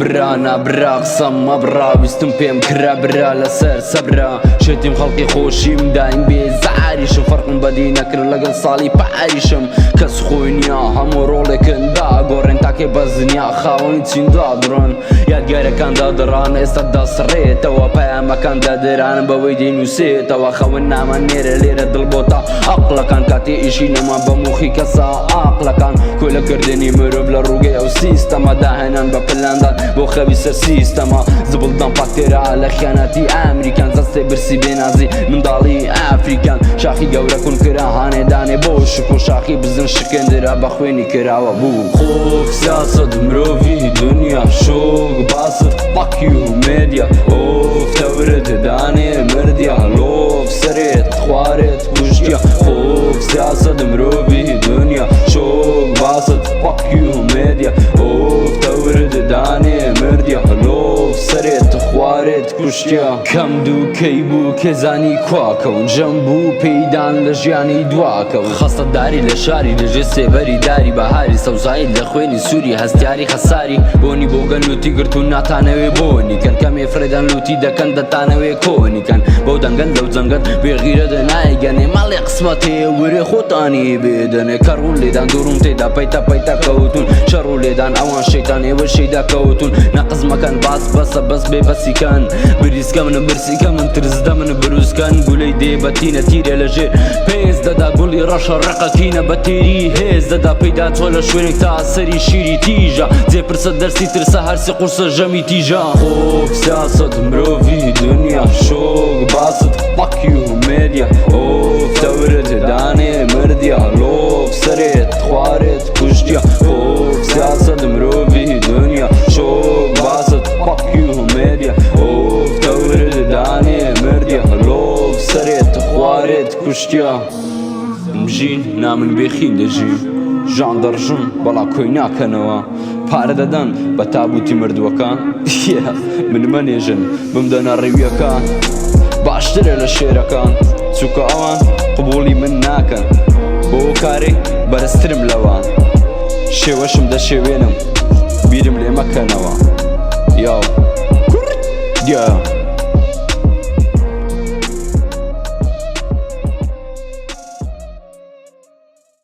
برا نابرا قسەم مەبڕا ویستم پێم کرا برا لەسەر سەبرا شێتیم خەڵقی خۆشیم دایم بێ زاریشم فەرقم بەدی نەکرد لەگەڵ ساڵی پاریشم کەس خۆی نییە هەموو ڕۆڵێکن داگۆڕێن تاکێ بەس نییە خاوەنی چین دادڕن یادگارەکان دادڕان ئێستا دەسڕێتەوە پەیامەکان دادران بەوەی دەینووسێتەوە خەون نامە نێرە لێرە دڵ بۆتە ئەقڵەکان کاتێ ئیشی نەما بە موخی کەسە ئاقڵەکان کۆلەکردنی مرۆڤ لە ڕووگەی ئەو سیستەمە داهێنان بە پلاندان بۆ خەوی سەر سیستەمە زبڵدان پاکتێرا لە خیانەتی ئەمریکان جەستەی برسی بێنازی منداڵی ئەفریکان شاخی گەورە کون کرا هانێ دانێ بۆ شکۆ شاخی بزن شکێندرا بە خوێنی کراوە بوو خۆف سیاسەت مرۆڤی دنیا شۆک باست fuck you media ئۆف تەورت دانێ مردیا لۆف سەرێت خوارێت کوشتیا خۆف سیاسەت مرۆڤی دنیا شۆک باست fuck you media ئۆف تەورت دانێ مردیا لۆف سەرێت خوارێت کوشتیا کەم دوو کەی بوو کێ زانی کوا کەون ژەم بوو پێیدان لە ژیانی دواکەون خەسڵەتداری لە شاری لەژێر سێبەری داری بەهاری سەوزایی لە خوێنی سووری هەستیاری خەساری بۆنی بۆگەن لوتی گرتوون ناتانەوێ بۆنی کەن کەمێ فرێدان لوتی دەکەن دەتانەوێ کۆنی کەن بەو دەنگەن لەو جەنگەن بێغیرە دەنایگەنێ ماڵێ قسمەتێ ورێ خۆتانی بێدەنێ کەڕوون لێدان دوورون تێدا پەیتا پەیتا کەوتون شەڕ و لێدان ئەوان شەیتان ئێوە شەیدا کەوتون نەقز مەکەن باس بەسە بەس بێ بەسیکەن بریسکە من برسیکە من ترسدە من بروسکەن گولەی دێ بەتینە تیرە لەژێر پێز دەدا گوڵی ڕەشە ڕقەکینە بە تێری هێز دەدا پەیدا چۆ لە شوێنێک تا سەری شیری تیژە جێ پرسە دەرسی ترسە هەرسی قورسە ژەمی تیژە خۆف سیاسەت مرۆڤی دنیا شۆک باست fuck you media ئۆف تەورت دانێ مردیا لۆف سەرێت خوارێت کوشتیا خۆف سیاسەت مرۆڤی دنیا شۆک باست fuck you media ئۆف تەورت دانێ مردیا لۆف سەرێت خوارێت کوشتیا ژین نامن بێخین دەژیم ژان دەڕژم بەڵا کۆی ناکەنەوە پارە دەدەن بە تابوتی مردووەکان من مەنێژن بمدەنە ڕێویەکان باشترە لە شێرەکان چونکە ئەوان قبوڵی من ناکەن بۆ کارێ بەرزترم لەوان شێوەشم دەشێوێنم بیرم لێ مەکەنەوە یاو کوردیا.